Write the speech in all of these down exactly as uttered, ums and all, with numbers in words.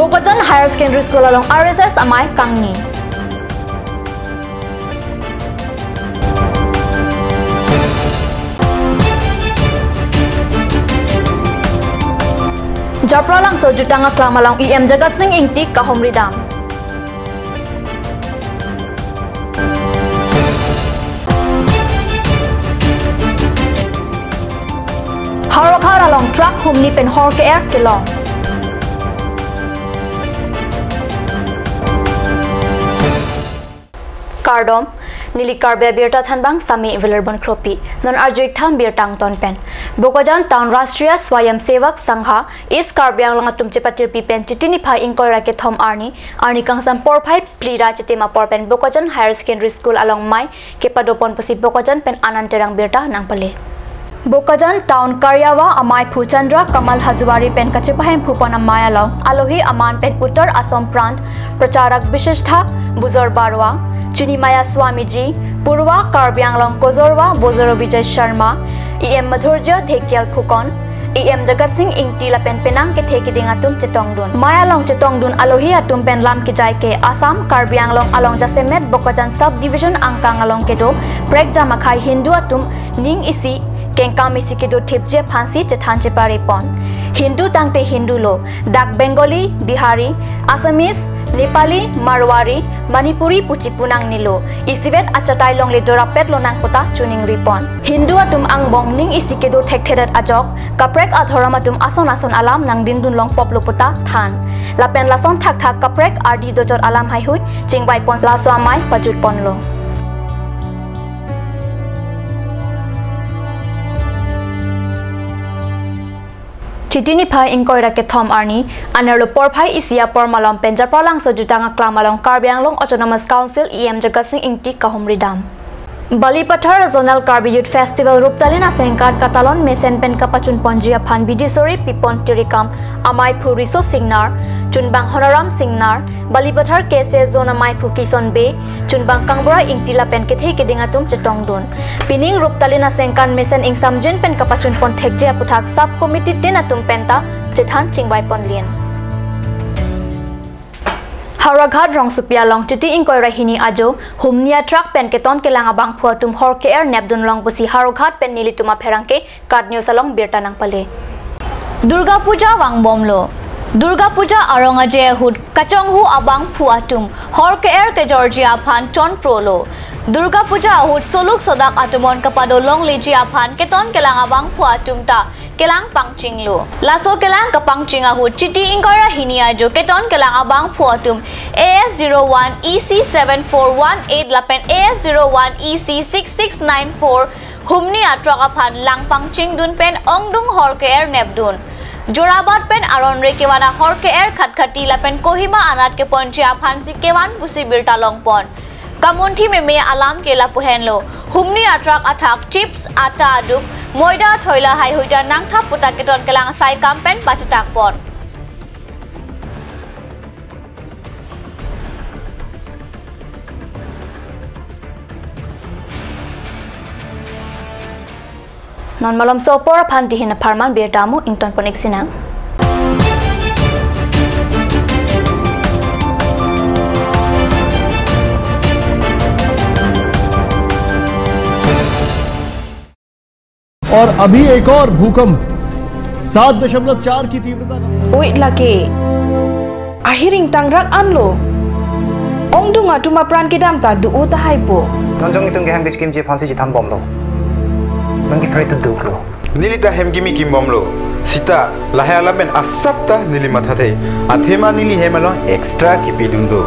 Bokajan Higher Secondary School along R S S amei kangni. Japralangso jutang aklam along E M Jagat Sing Ingti kahumri dam. Howraghat along truck humni pen hor ke-er kelong. Kardom, neli Karbi Abirta thanbang Sami Vilarbon Kropi. Non arju-ik tham birta angton pen. Bokajan Town Rashtriya Swayamsevak Sangha, East Karbi Anglong atum chepatirpi pen Chiti niphai ingkoi ra kethom arni, arni kangsam porphai phli ra Chiti apor pen Bokajan Higher Secondary School along mei kepadopon pusi Bokajan pen Anand Terang birta nangpale. Bokajan Town Karyawa ameiphu Chandra Kamal Hazoari pen kachepahemphu pon amei along alohi aman pen Uttar Assam Prant Pracharak Bishishtha Bujor Barua, Chinimaya Swamiji, Purva Karbi Anglong Kozorwa Bojoro Vijay Sharma, E M Madhurjya Dhekial Phukan, E M Jagat Sing Ingti lapen penang kethe kiding atum chetongdun. Mei along chetongdun alohi atum pen lam kejai ke Assam Karbi Anglong along jasemet Bokajan Sub Division angkang along kedo prekjam akhei Hindu atum ning isi kengkam isi kedo thipji aphansi chethan chepare pon. Hindu tangte Hindu lo, dak Bengali, Bihari, Assamese, Nepali, Marwari, Manipuri pu chipu nangnelo. Isivet achatai longle dorapet lonang puta choningri pon. Hindu atum angbong ning isi kedo thekthedet ajok, kaprek adhorom atum ason ason alam nangdindun long poplo puta than. Lapen lason thakthak kaprek ardi dojot alam heihui chingvai pon laso amei pajut ponlo. Chiti niphai ingkoi ra kethom arni, anerlo porphai isi apor malom pen Japralangso jutang aklam along Karbi Anglong Autonomous Council E M Jagat Sing Ingti kahumri dam. Balipathar Zonal Karbi Youth Festival ruptalin asengkan katalon mesen pen kapachun ponji aphan bidi sori pipon tirikam ameiphu Riso Singnar, chunbang Honoram Singnar, Balipathar K C Zone ameiphu Kison Bey, chunbang Kangbura Ingti lapen kethe kiding atum chetongdun. Pining ruptalin asengkan mesen ingsamjin pen kapachun pon thekji aputhak sub committee tin atum penta chethan chingvai ponlin. Howraghat rongsopi along Chiti ingkoi ra hini ajo humni atruck pen keton kelang abangphu atum hor ke-er nepdun long pusi Howraghat pen nelitum apherangke KAT News along birta nangpale. Durga Puja vangbomlo. Durga Puja arong aje ahut kachonghu abangphu atum hor ke-er kejorji aphan chonprolo. Durga Puja ahut soluk sodak atum on kapado longleji aphan keton kelang abangphu atum ta kelang pangchinglo. Laso kelang kapangching ahut Chiti ingkoi ra hini ajo keton kelang abangphu atum A S zero one E C seven four one eight lapen A S zero one E C six six nine four humni atruck aphan lang pangchingdun pen ongdung hor ke-er nepdun. Jorabat pen aron re kevan ahor ke-er Khatkhati lapen Kohima anat keponji aphansi kevan pusi birta longpon. Kamunthi meme alam ke lapu henlo. Humni atruck athak chips, atta aduk, moida thoila heihui ta nangthap puta keton kelang asai kam pen pachetak pon. Non malomso apor aphan dihin apharman birta mo ington pon-ik sinang. और अभी एक और भूकंप सात दशमलव चार की तीव्रता का। Oi lake. Ahiring tangrak anlo. Ongdung atum apran kedam ta do-o tahai po. Non jong itum ke hem kechikimji aphansi chethanbomlo. Non ke pray to do lo. Neli ta hem kimi kimbomlo. Sita, lahai alam pen asap ta neli mathathe. Athema neli hem along extra kipidun do.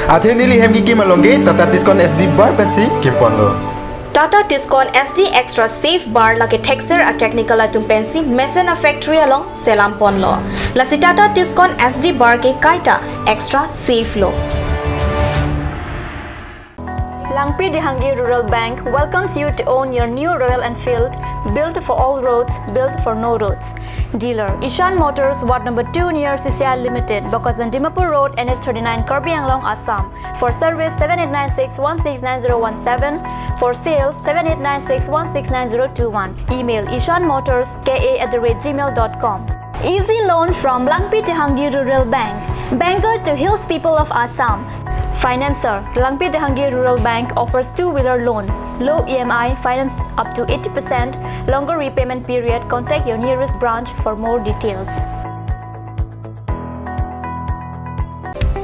Athe neli hem kikim along ke Tata Tiscon S D bar pensi kimponlo. Tata Tiscon S D Extra Safe Bar lake thekser a-technical atum pensi mesen a-factory along selam ponlo. Lasi Tata Tiscon S D bar ke kaita extra safe lo. Langpi Dehangi Rural Bank welcomes you to own your new Royal Enfield, built for all roads, built for no roads. Dealer, Ishan Motors, Ward number two near C C I Limited, Bokajan Dimapur Road, N H thirty-nine, Karbi Anglong, Assam. For service, seven eight nine six one six nine zero one seven. For sales, seven eight nine six one six nine zero two one. Email, ishan motors K A at the rate gmail dot com. Easy loan from Langpi Dehangi Rural Bank. Banker to Hills People of Assam. Financer, Langpi Dehangi Rural Bank offers two-wheeler loan, low E M I, finance up to eighty percent, longer repayment period. Contact your nearest branch for more details.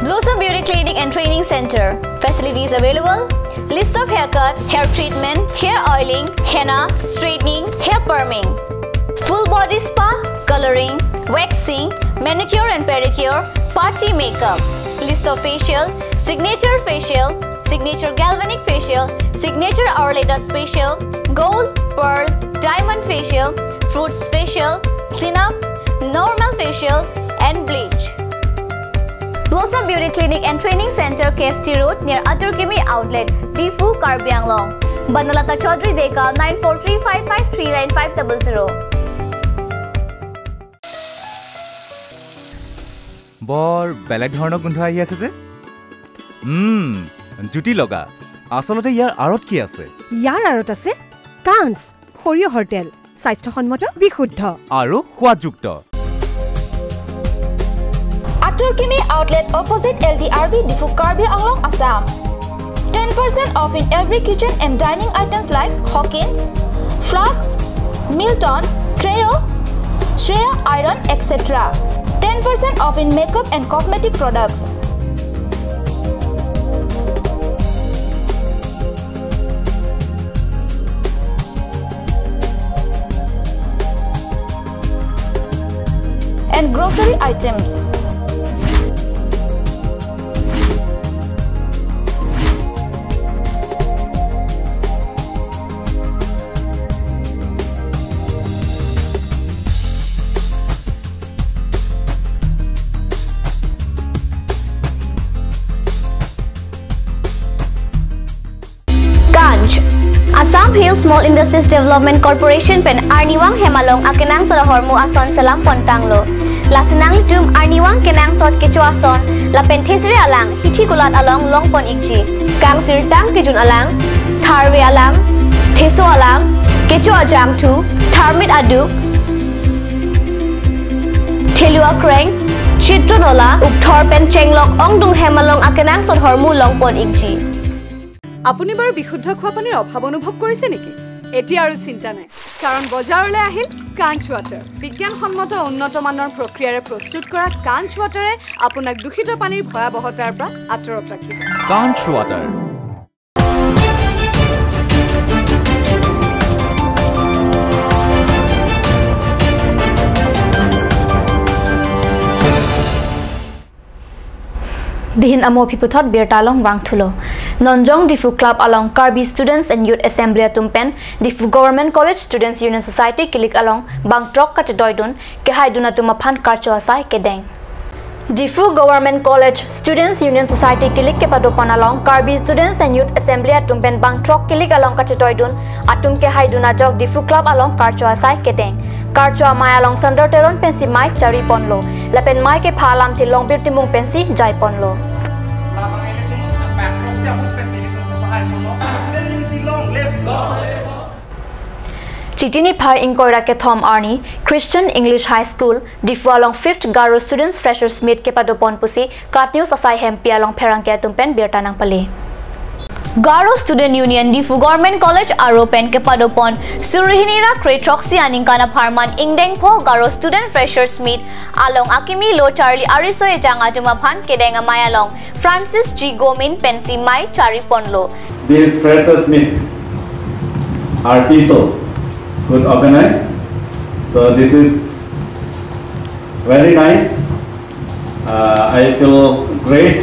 Blossom Beauty Clinic and Training Center. Facilities available: list of haircut, hair treatment, hair oiling, henna, straightening, hair perming, full body spa, coloring, waxing, manicure and pedicure, party makeup, list of facial, signature facial, signature galvanic facial, signature hourly dust facial, gold, pearl, diamond facial, fruits facial, cleanup, normal facial, and bleach. Blossom Beauty Clinic and Training Center, K S T Road, near Atur Kimi Outlet, Diphu, Karbi Anglong. Banalata Chaudhary Deka, nine four three five five three nine five double zero. বৰ বেলেগ ধৰণৰ গোন্ধ আহি আছে যে। উম, জুতি লগা। আচলতে ইয়াৰ আঁৰত কি আছে? ইয়াৰ আঁৰত আছে কাঞ্চ, সৰিয়হৰ তেল, স্বাস্থ্যসন্মত, বিশুদ্ধ। আৰু সোৱাদযুক্ত। Atur Kimi Outlet, opposite L D R B, Diphu, Karbi Anglong, Assam. Ten percent off in every kitchen and dining items like Hawkins, flasks, Milton, Treo, Shreya iron, et cetera. Ten percent off in makeup and cosmetic products. And grocery items. Kanch. Assam Hill Small Industries Development Corporation pen arnivang hem along akenangsot ahormu ason selam pon tanglo. Lasi nanglitum arnivang kenangsot kecho ason lapen thesere alang hithi kulat along longpon ikji. Kangsirtang kejun alang, tharve alang, theso alang, kecho ajangthu, tharmit aduk, thelu akreng, chitro nola, ukthor pen chenglok ongdung hem along akenangsot ahormu longpon ikji. আপুনি বাৰু বিশুদ্ধ খোৱা পানীৰ অভাৱ অনুভৱ কৰিছে নেকি? এতিয়া আৰু চিন্তা নাই, কাৰণ বজাৰলৈ আহিল কাঞ্চ ৱাটাৰ। বিজ্ঞানসন্মত উন্নত মানৰ প্ৰক্ৰিয়াৰে প্ৰস্তুত কৰা কাঞ্চ ৱাটাৰে আপোনাক দূষিত পানীৰ ভয়াৱহতাৰ পৰা আঁতৰত ৰাখিব। কাঞ্চ water. Dihin amo aphi puthot birta along vangthulo. Nonjong Diphu Club along Karbi Students and Youth Assembly atum pen Diphu Government College Students Union Society kilik along bangthrok kachedoidun, kehaidun atum aphan karcho asai kedeng. Diphu Government College Students Union Society kilik kepadopon along Karbi Students and Youth Assembly atum pen bangthrok kilik along kachedoidun, atum kehaidun ajok Diphu Club along karcho asai kedeng. Karcho amei along Sundar Teron pensi mei chariponlo. Lapen mei kepha alamthe Longbir Timung pensi jaiponlo. Chiti niphai ingkoi ra kethom arni Christian English High School, Diphu along fifth Garo Students Freshers Meet kepadopon pusi KAT News asai hempi along pherangke atum pen birta nangpale. Garo Student Union Diphu Government College aro pen kepadopon suri hini ra kre throksi aningkan apharman ingdeng pho Garo Student Freshers Meet along akimi lo charli ariso ejang atum aphan kedeng amei along Francis G Gomin pensi mei chariponlo. This Freshers Meet our people could organize. So this is very nice. Uh, I feel great.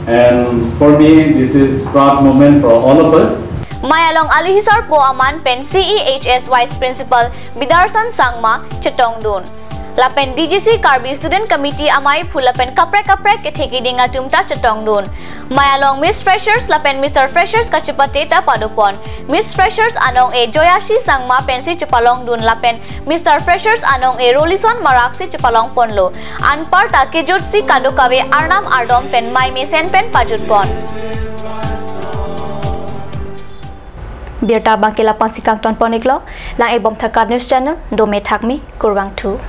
And for me, this is proud moment for all of us. Mei along alohi sarpo aman pen C E H S Vice Principal Bidarson Sangma chetongdun. Lapen D G C Karbi Student Committee amei aphu lapen kaprek kaprek kethekiding atum ta chetongdun. Mei along Miss Freshers lapen Mister Freshers kachepate ta padopon. Miss Freshers anong-e Joyashi Sangma pensi chepalongdun lapen Mister Freshers anong-e Rolison Marak si chepalongponlo. Anparta kejutsi kadokave arnam ardom pen mei mesen pen pajutpon. Birta abangke la-an pensi kangtonpon iklo, lang-ik bom tha KAT News Channel, dome thakme, kurvangthu.